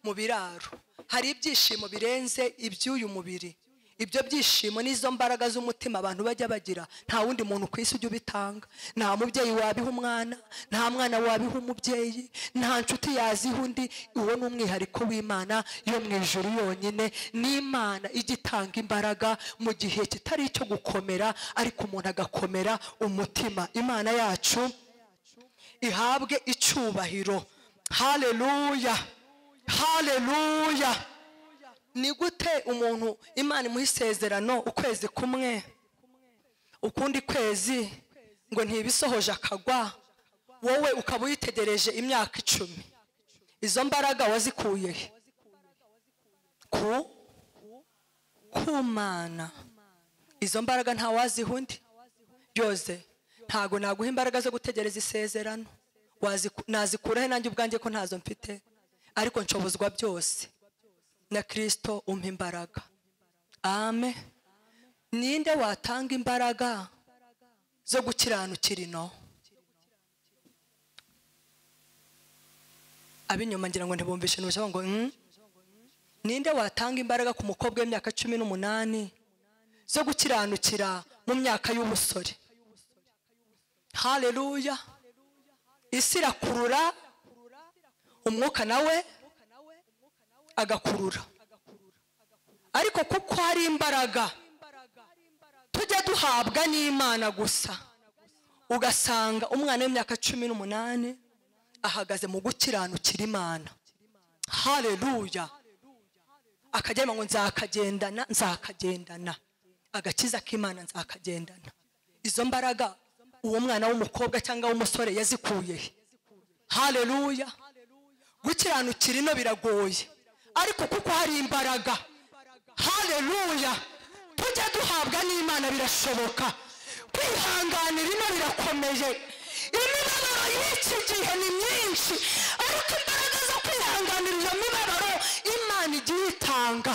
mu biraro. Hari ibyishimo birenze iby'uyu mubiri. Ibyo byishimo n'izo mbaraga z'umutima abantu bajya bagira, nta wundi muntu ku isi ujya ubitanga. Nta mubyeyi wabiha umwana, nta mwana wabiha umubyeyi, nta nshuti yaziha undi. Uwo ni umwihariko w'Imana yo mu ijuru yonyine. Ni Imana igitanga imbaraga mu gihe kitari icyo gukomera, ariko umuntu agakomera umutima. Imana yacu ihabwe icyubahiro. Haleluya. Haleluya. Ni gute umuntu Imana imuha isezerano ukwezi kumwe, ukundi kwezi ngo ntibisohoje akagwa, wowe ukaba uyitegereje imyaka 10? Izo mbaraga wazikuye he? Ku Mana. Izo mbaraga nta waziha undi. Yoze, ntago naguha imbaraga zo gutegereza isezerano, nazikura he nanjye ubwanjye ko ntazo mfite, ariko nshobozwa byose na Kristo umpa imbaraga. Amen. Ninde watanga imbaraga zo gukiranukira ino? Abinyuma ngira ngo ntibumvishe n'ubusha ngo ninde watanga imbaraga ku mukobwa w'imyaka 18 zo gukiranukira mu myaka y'ubusore? Haleluya. Isi irakurura, umwuka nawe agakurura, ariko kuko hari imbaraga tujya duhabwa n'Imana gusa, ugasanga umwana w'imyaka 18 ahagaze mu gukiranukira Imana. Haleluya. Akagenda ngo nzakagendana, nzakagendana agakiza k'Imana, nzakagendana. Izo mbaraga uwo mwana w'umukobwa cyangwa w'umusore yazikuye he? Haleluya. Gukiranukira ino biragoye, ariko kuko hari imbaraga. Haleluya. Tujya duhabwa n'Imana birashoboka. Kwihanganira ino birakomeye. Imibabaro y'iki gihe ni myinshi, ariko imbaraga zo kwihanganira iyo mibabaro Imana igiye itanga.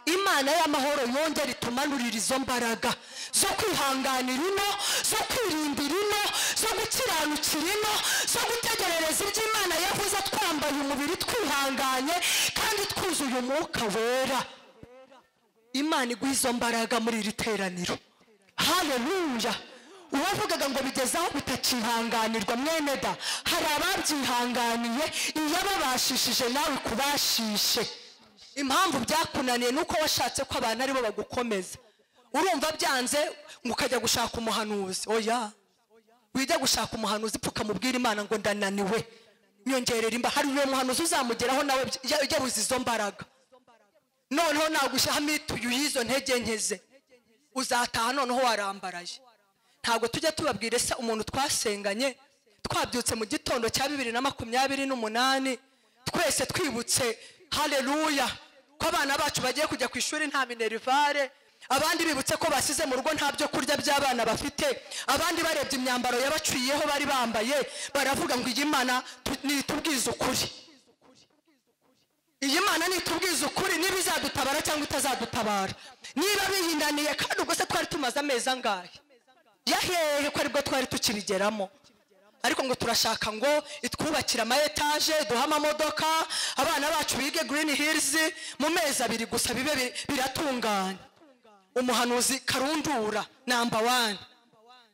Imana y'amahoro yongera itumanurira izo mbaraga zo kwihanganira ino, zo kwirindira ino, zo gukiranukira ino, zo gutegerereza ibyo Imana yavuze twambaye umubiri twihanganye kandi twuzuye umwuka wera. Imana iguha izo mbaraga muri iri teraniro. Haleluya. Uwavugaga ngo bigeze aho bitakihanganirwa, mwene da, hari ababyihanganiye, iyababashishije nawe kubashishe. Impamvu byakunaniye nuko washatse ko abantu aribo bagukomeza. Urumva byanze ngo ukajya gushaka umuhanuzi. Oya, wijya gushaka umuhanuzi, pfuka mubwira Imana ngo ndananiwe, nyongerera imba. Hari uwo muhanuzi uzamugeraho nawe yabuze izo mbaraga, noneho nagushyiramo ituyu y'izo ntege nkeze, uzataha noneho warambaraye. Ntabwo tujya tubabwira se umuntu twasenganye twabyutse mu gitondo cya 2028 twese twibutse, haleluya, ko abana bacu bagiye kujya ku ishuri nta minerivare, abandi bibutse ko basize mu rugo nta byo kurya by'abana bafite, abandi barebye imyambaro yabaciyeho bari bambaye baravuga ngo iyi Mana nitubwize ukuri, iyi Mana nitubwize ukuri niba izadutabara cyangwa itazadutabara, niba bihindaniye. Kandi ubwo se twari tumaze amezi angahe yahehe ko aribwo twari tukibigeramo, ariko ngo turashaka ngo itwubakira ama etaje, duha amamodoka, abana bacu bige Green Hills mu mezi 2 gusa bibe biratunganye. Umuhanuzi karundura number 1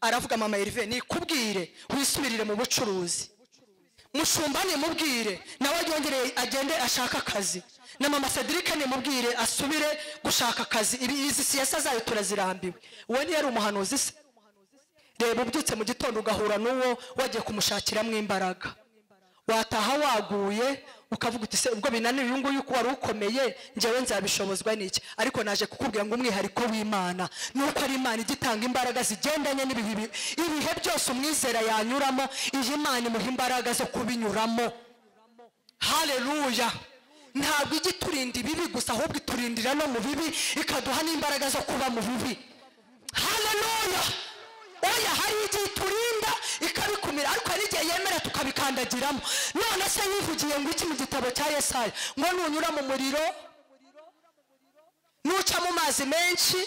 aravuga, mama Herve nikubwire wisubirire mu bucuruzi, mushumba nimubwire nawe yongereye agende ashaka akazi, na mama Cedric nimubwire asubire gushaka akazi, ibi izi siyasa zayo turazirambiwe. Uwo ntiyari umuhanuzi se? Reba ubyutse mu gitondo ugahura n'uwo wagiye kumushakiramo imbaraga, wataha waguye ukavuga uti se ubwo binaniye uyu nguyu wari ukomeye njyewe nzabishobozwa n'iki? Ariko naje kukubwira ngo umwihariko w'Imana nuko ari Imana igitanga imbaraga zigendanye n'ibihe, ibihe byose umwizera yanyuramo, iyi Imana imuha imbaraga zo kubinyuramo. Haleluya. Ntabwo ijya iturinda ibibi gusa, ahubwo iturindira no mu bibi, ikaduha n'imbaraga zo kuba mu bibi. Haleluya. Oya, hari igihe iturinda ikabikumira, ariko hari igihe yemera tukabikandagiramo. None se yivugiye ngo iki mu gitabo cya Yesaya? Ngo nunyura mu muriro, nuca mu mazi menshi.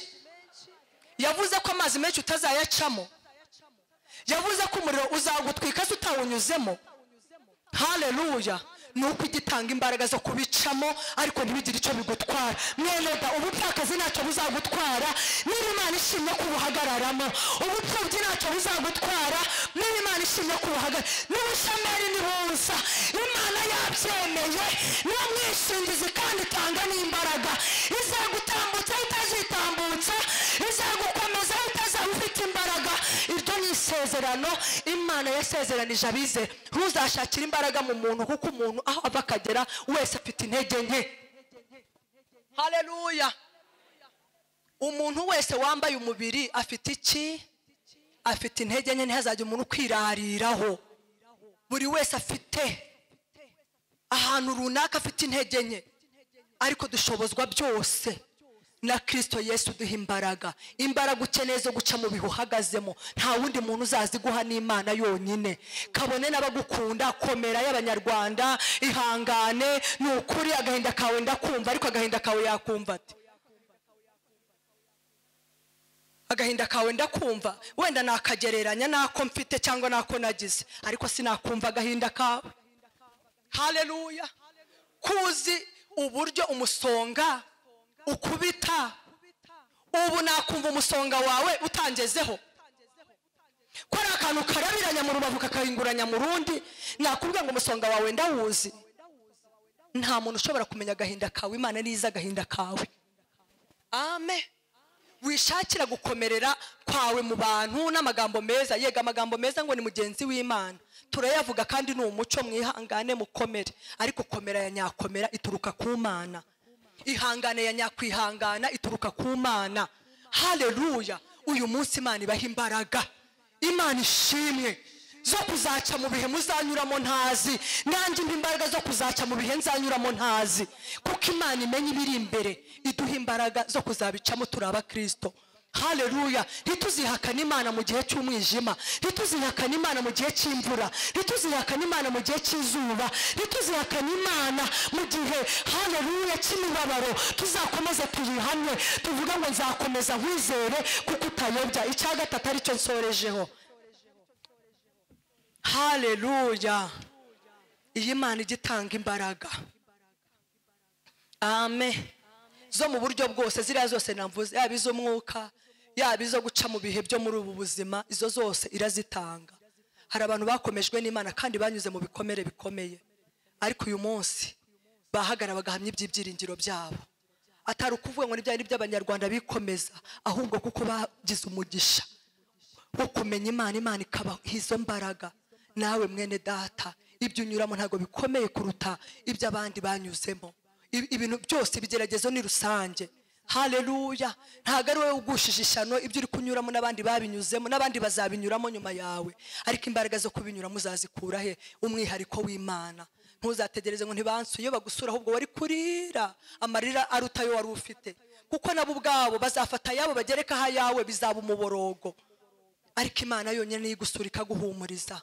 Yavuze ko amazi menshi utazayacamo, yavuze ko umuriro uzagutwika se utawunyuzemo. Haleluya. Nuko igitanga imbaraga zo kubicamo, ariko ntibigire icyo bigutwara. Mwene da, ubupfakazi ntacyo buzagutwara niba Imana ishimye ko ubuhagararamo, ubupfubyi ntacyo buzagutwara niba Imana ishimye ko ubuhagarara, n'ubushomeri nibuza Imana yabyemeye, niyo mwishingizi kandi itanga n'imbaraga izagutambutsa itazitambutsa, izagukomeza itazaba ufite imbaraga. Iryo ni isezerano Imana yasezeranije abize. Ntuzashakire imbaraga mu muntu, kuko umuntu aho ava akagera wese afite intege nke. Haleluya. Umuntu wese wambaye umubiri afite iki? Afite intege nke. Ntihazajya umuntu kwirariraho. Buri wese afite ahantu runaka afite intege nke, ariko dushobozwa byose na Kristo Yesu duha imbaraga. Imbaraga ukeneye zo guca mu bihe uhagazemo, nta wundi muntu uzaziguha n'Imana yonyine. Kabone n'abagukunda, komera y'Abanyarwanda, ihangane, ni ukuri agahinda kawe ndakumva, ariko agahinda kawe yakumva ati agahinda kawe ndakumva, wenda nakagereranya nako mfite cyangwa nako nagize, ariko sinakumva agahinda kawe. Haleluya. Kuzi uburyo umusonga ukubita, ubu nakumva umusonga wawe utangezeho, ko ari akantu karabiranya mu rubavu kakahinguranya mu rundi, nakubwira ngo umusonga wawe ndawuzi. Nta muntu ushobora kumenya agahinda kawe, Imana niza agahinda kawe. Amen. Wishakira gukomerera kwawe mu bantu n'amagambo meza. Yega amagambo meza ngo ni mugenzi w'Imana, turayavuga kandi ni umuco, mwihangane mukomere, ariko komera ya nyakomera ituruka ku Mana. Ihangane ya nyakwihangana ituruka ku Mana. Haleluya. Uyu munsi Imana ibaha imbaraga. Imana ishimwe. zo kuzaca mu bihe muzanyuramo ntazi, nanjye impa imbaraga zo kuzaca mu bihe nzanyuramo ntazi, kuko Imana imenya ibiri imbere, iduha imbaraga zo kuzabicamo turi abakristo. Haleluya. Ntituzihakane Imana mu gihe cy'umwijima, ntituzihakane Imana mu gihe cy'imvura, ntituzihakane Imana mu gihe cy'izuba, ntituzihakane Imana mu gihe, haleluya, cy'imibabaro. Tuzakomeze tuyihamye, tuvuga ngo nzakomeza nkwizere kuko utayobya. Icya gatatu aricyo nsorejeho. Haleluya. Iyi Mana ijya itanga imbaraga, amen, zo mu buryo bwose. Ziriya zose namvuze, yaba iz'umwuka, yaba izo guca mu bihe byo muri ubu buzima, izo zose irazitanga. Hari abantu bakomejwe n'Imana kandi banyuze mu bikomere bikomeye, ariko uyu munsi bahagara bagahamya iby'ibyiringiro byabo, atari ukuvuga ngo n'ibyari by'abanyarwanda bikomeza, ahubwo kuko bagize umugisha wo kumenya Imana, Imana ikabaha izo mbaraga. Nawe mwene data, ibyo unyuramo ntabwo bikomeye kuruta ibyo abandi banyuzemo. Ibintu byose ibigeragezo ni rusange. Haleluya. Ntabwo ari wowe ugushije ishyano, ibyo uri kunyuramo n'abandi babinyuzemo, n'abandi bazabinyuramo nyuma yawe, ariko imbaraga zo kubinyuramo uzazikura he? Umwihariko w'Imana. Ntuzategereze ngo ntibansuye bagusura, ahubwo wari kurira amarira aruta ayo wari ufite, kuko nabo ubwabo bazafata ayabo bagereka ayawe, bizaba umuborogo. Ariko Imana yonyine niyo igusura ikaguhumuriza.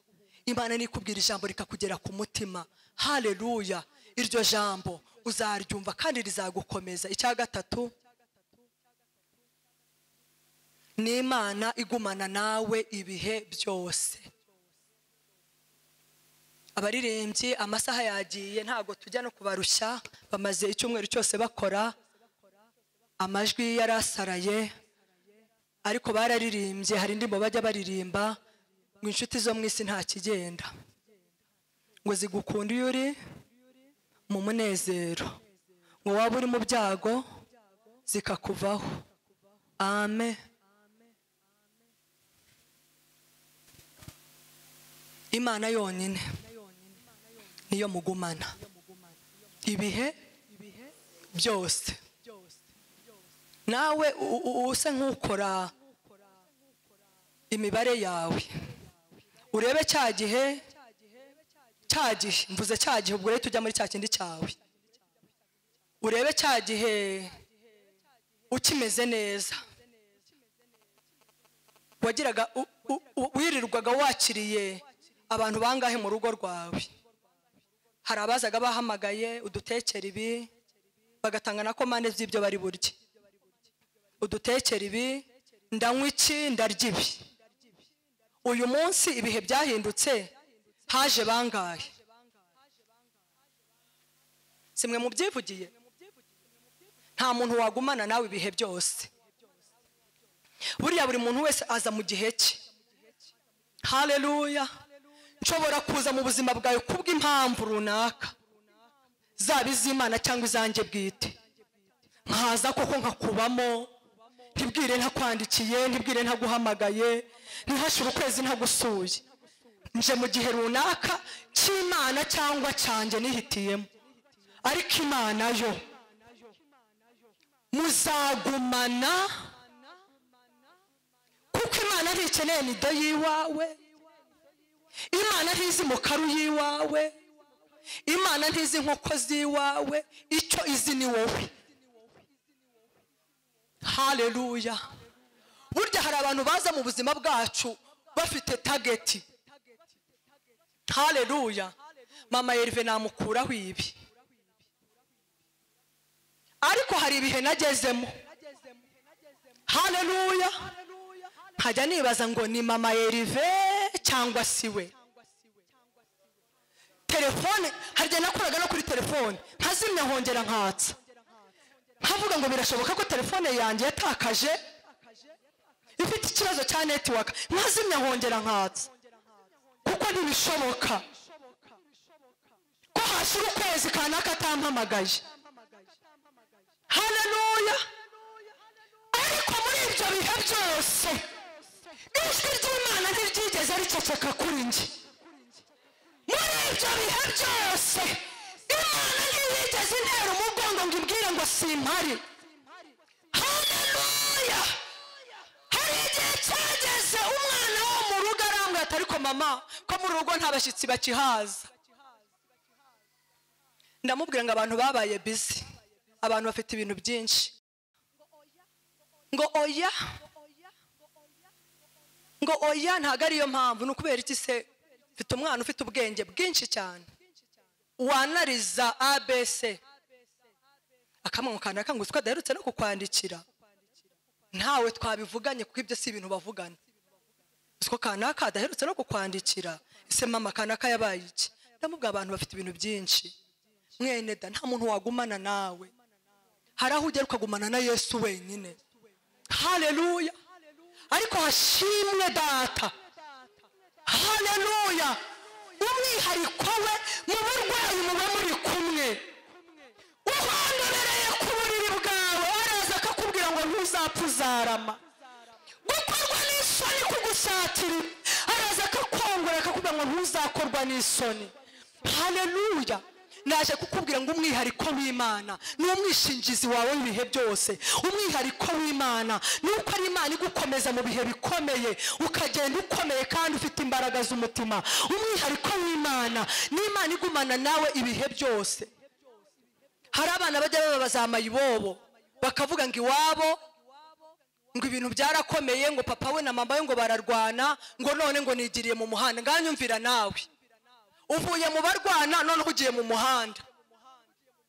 Imana niyo ikubwira ijambo rikakugera ku mutima. Haleluya. Iryo jambo uzaryumva kandi rizagukomeza. Icya gatatu ni Imana igumana nawe ibihe byose. Abaririmbyi amasaha yagiye, ntago tujya no kubarushya, bamaze icyumweru cyose bakora, amajwi yarasaraye, ariko bararirimbye. Hari indirimbo bajya baririmba ngo inshuti zo mu isi nta kigenda, ngo zigukunda iyo uri mu munezero, ngo waba uri mu byago zikakuvaho. Amen. Imana yonyine niyo mugumana ibihe byose. Nawe usa nk'ukora imibare yawe, urebe cya gihe, mvuze cya gihe, ubwo rero tujya muri cya kindi cyawe, urebe cya gihe ukimeze neza, wagiraga wirirwaga wakiriye abantu bangahe mu rugo rwawe. Hari abazaga bahamagaye udutekera ibi, bagatanga na komande z'ibyo bari burye, udutekera ibi, ndanywa iki, ndarya ibi. Uyu munsi ibihe byahindutse, haje bangahe? Simwe mubyivugiye, nta muntu wagumana nawe ibihe byose. Buriya buri muntu wese aza mu gihe cye. Haleluya. Nshobora kuza mu buzima bwawe kubw'impamvu runaka, zaba iz'Imana cyangwa izanjye bwite, nkaza koko nkakubamo, ntibwire ntakwandikiye, ntibwire ntaguhamagaye, ntihashire ukwezi ntagusuye. Nje mu gihe runaka cy'Imana cyangwa cyanjye nihitiyemo, ariko Imana yo muzagumana, kuko Imana ntikeneye nido y'iwawe, Imana ntizi mukaru y'iwawe, Imana ntizi inkoko z'iwawe, icyo izi ni wowe. Haleluya. Burya hari abantu baza mu buzima bwacu bafite tageti. Haleluya. Mama Herve namukuraho ibi, ariko hari ibihe nagezemo. Haleluya. Nkajya nibaza ngo ni mama Herve cyangwa si we. Telefone harya nakoraga no kuri telefone nkazimya nkongera nkatsa, nkavuga ngo birashoboka ko telefone yanjye yatakaje, ifite ikibazo cya network, nkazimya nkongera nkatsa, kuko ntibishoboka ko hashira ukwezi kanaka atampamagaye. Haleluya. Ariko muri ibyo bihe byose ijwi ry'Imana ntiryigeze riceceka kuri njye. Muri ibyo bihe byose Imana ntiyigeze intera umugongo ngo ibwire ngo simpari. Haleluya. Hari igihe cyageze umwana wo mu rugo arambwira ati ariko mama ko muri rugo nta bashyitsi bakihaza. Ndamubwira ngo abantu babaye busy, abantu bafite ibintu byinshi. Ngo oya, ngo oya ntago ariyo mpamvu. Ni ukubera iki se? Mfite umwana ufite ubwenge bwinshi cyane, wanariza ABC akamwukana akangutse ko adaherutse no kukwandikira, ntawe twabivuganye kuko ibyo si ibintu bavugana. Uko kanaka adaherutse no kukwandikira, ese mama kanaka yabaye iki? Ndamubwira abantu bafite ibintu byinshi. Mwene da, nta muntu wagumana nawe. Hari aho ugera ukagumana na Yesu wenyine. Haleluya. Ariko hashimwe data. Haleluya. Umwihariko we mu burwayi muba muri kumwe, uhondobereye ku buriri bwawe araza akakubwira ngo ntuzapfa uzarama. Gukorwa n'isoni kugusatira, araza akakongora akakubwira ngo ntuzakorwa n'isoni. Haleluya. Naje kukubwira ngo umwihariko w'Imana ni umwishingizi wawe w'ibihe byose. Umwihariko w'Imana ni uko ari Imana igukomeza mu bihe bikomeye, ukagenda ukomeye kandi ufite imbaraga z'umutima. Umwihariko w'Imana ni Imana igumana nawe ibihe byose. Hari abana bajya babaza amayibobo bakavuga ngo iwabo ngo ibintu byarakomeye, ngo papa we na mama we ngo bararwana, ngo none ngo nigiriye mu muhanda. Nganyumvira nawe uvuye mu barwana none ugiye mu muhanda.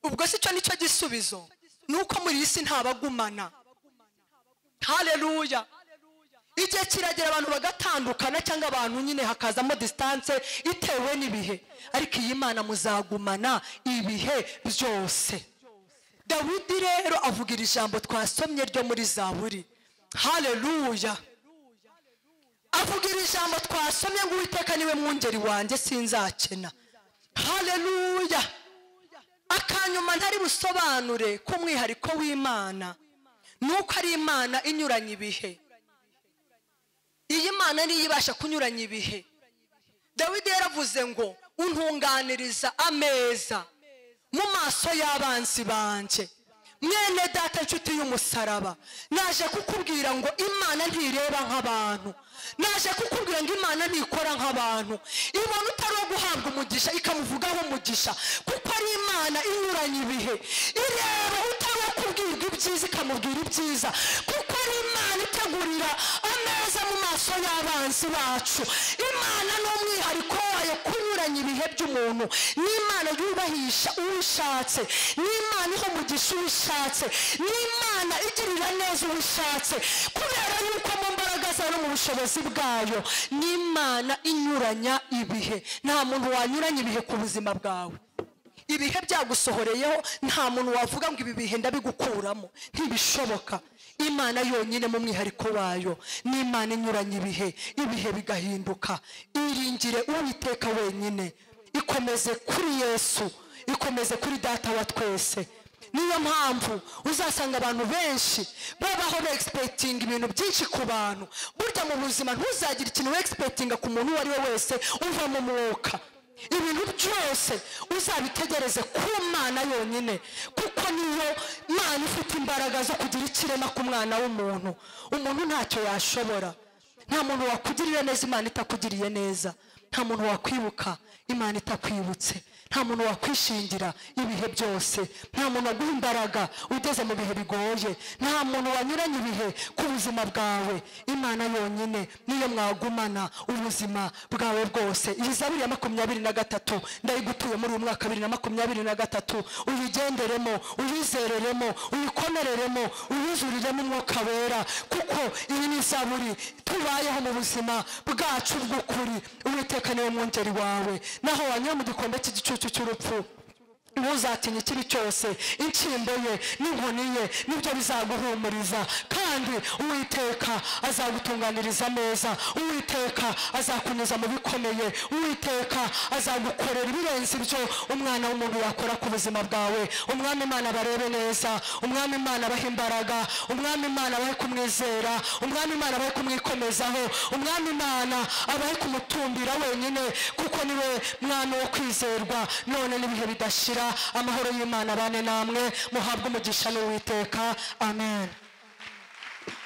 Ubwo si cyo nicyo gisubizo? Nuko muri isi ntabagumana. Haleluya. Igihe kiragera abantu bagatandukana, cyangwa abantu nyine hakazamo distance itewe n'ibihe, ariko iyi Imana muzagumana ibihe byose. Dawidi rero avuga iri jambo twasomye ryo muri Zaburi. Haleluya. Avuga iri jambo twasomye ngo Uwiteka niwe mwungeri wanjye sinzakena. Haleluya. Akanyuma ntari busobanure ko umwihariko w'Imana nuko ari Imana inyuranye ibihe. Iyi Mana niyo ibasha kunyuranya ibihe. Dawidi yaravuze ngo untunganiriza ameza mu maso y'abanzi banje. Mwene data nshuti y'umusaraba, naje kukubwira ngo Imana ntireba nk'abantu. Naje kukubwira ngo Imana ntikora nk'abantu. Ibona utari wo guhabwa umugisha ikamuvugaho umugisha, kuko ari Imana inyuranye ibihe. Ireba utari wo kubwirwa ibyiza ikamubwira ibyiza, kuko ari Imana itegurira ameza mu maso y'abanzi bacu. Imana ni umwihariko wayo kunyuranya ibihe by'umuntu. Ni Imana yubahisha uwishatse, ni Imana iha umugisha uwishatse, ni Imana igirira neza uwishatse, kubera yuko mu mbaraga zayo no mu bushobozi bwayo ni Imana inyuranya ibihe. Nta muntu wanyuranya ibihe ku buzima bwawe. Ibihe byagusohoreyeho nta muntu wavuga ngo ibi bihe ndabigukuramo, ntibishoboka. Imana yonyine mu mwihariko wayo ni Imana inyuranya ibihe, ibihe bigahinduka. Iringire Uwiteka wenyine, ikomeze kuri Yesu, ikomeze kuri data wa twese. Niyo mpamvu uzasanga abantu benshi babaho expecting ibintu byinshi ku bantu. Burya mu buzima ntuzagira ikintu expectinga ku muntu uwo ari we wese uva mu mwuka. Ibintu byose uzabitegereze ku Mana yonyine, kuko niyo Mana ifite imbaraga zo kugira ikirema ku mwana w'umuntu. Umuntu ntacyo yashobora. Nta muntu wakugirira neza Imana itakugiriye neza. Nta muntu wakwibuka Imana itakwibutse. Nta muntu wakwishingira ibihe byose. Nta muntu waguha imbaraga ugeze mu bihe bigoye. Nta muntu wanyuranye ibihe ku buzima bwawe. Imana yonyine niyo mwagumana ubuzima bwawe bwose. Iyi Zaburi ya 23 ndayigutuye muri uyu mwaka 2023, uyigenderemo, uyizereremo, uyikomereremo, uyuzuriremo Umwuka Wera, kuko iyi ni Zaburi tubayeho mu buzima bwacu bw'ukuri. Uwiteka niwe mwungeri wawe, naho wanyura mu gikombe cy'igicucu cy'urupfu ntuzatinye ikibi cyose. Inshyimbo ye n'inkoni ye nibyo bizaguhumuriza, kandi Uwiteka azagutunganiriza ameza. Uwiteka azakunyuza mu bikomeye. Uwiteka azagukorera ibirenze ibyo umwana w'umuntu yakora ku buzima bwawe. Umwami Imana barebe neza, Umwami Imana abahe imbaraga, Umwami Imana abahe kumwizera, Umwami Imana abahe kumwikomezaho, Umwami Imana abahe kumutumbira wenyine, kuko niwe mwana wo kwizerwa none n'ibihe bidashira. Amahoro y'Imana bane namwe, muhabwe umugisha n'Uwiteka. Amen.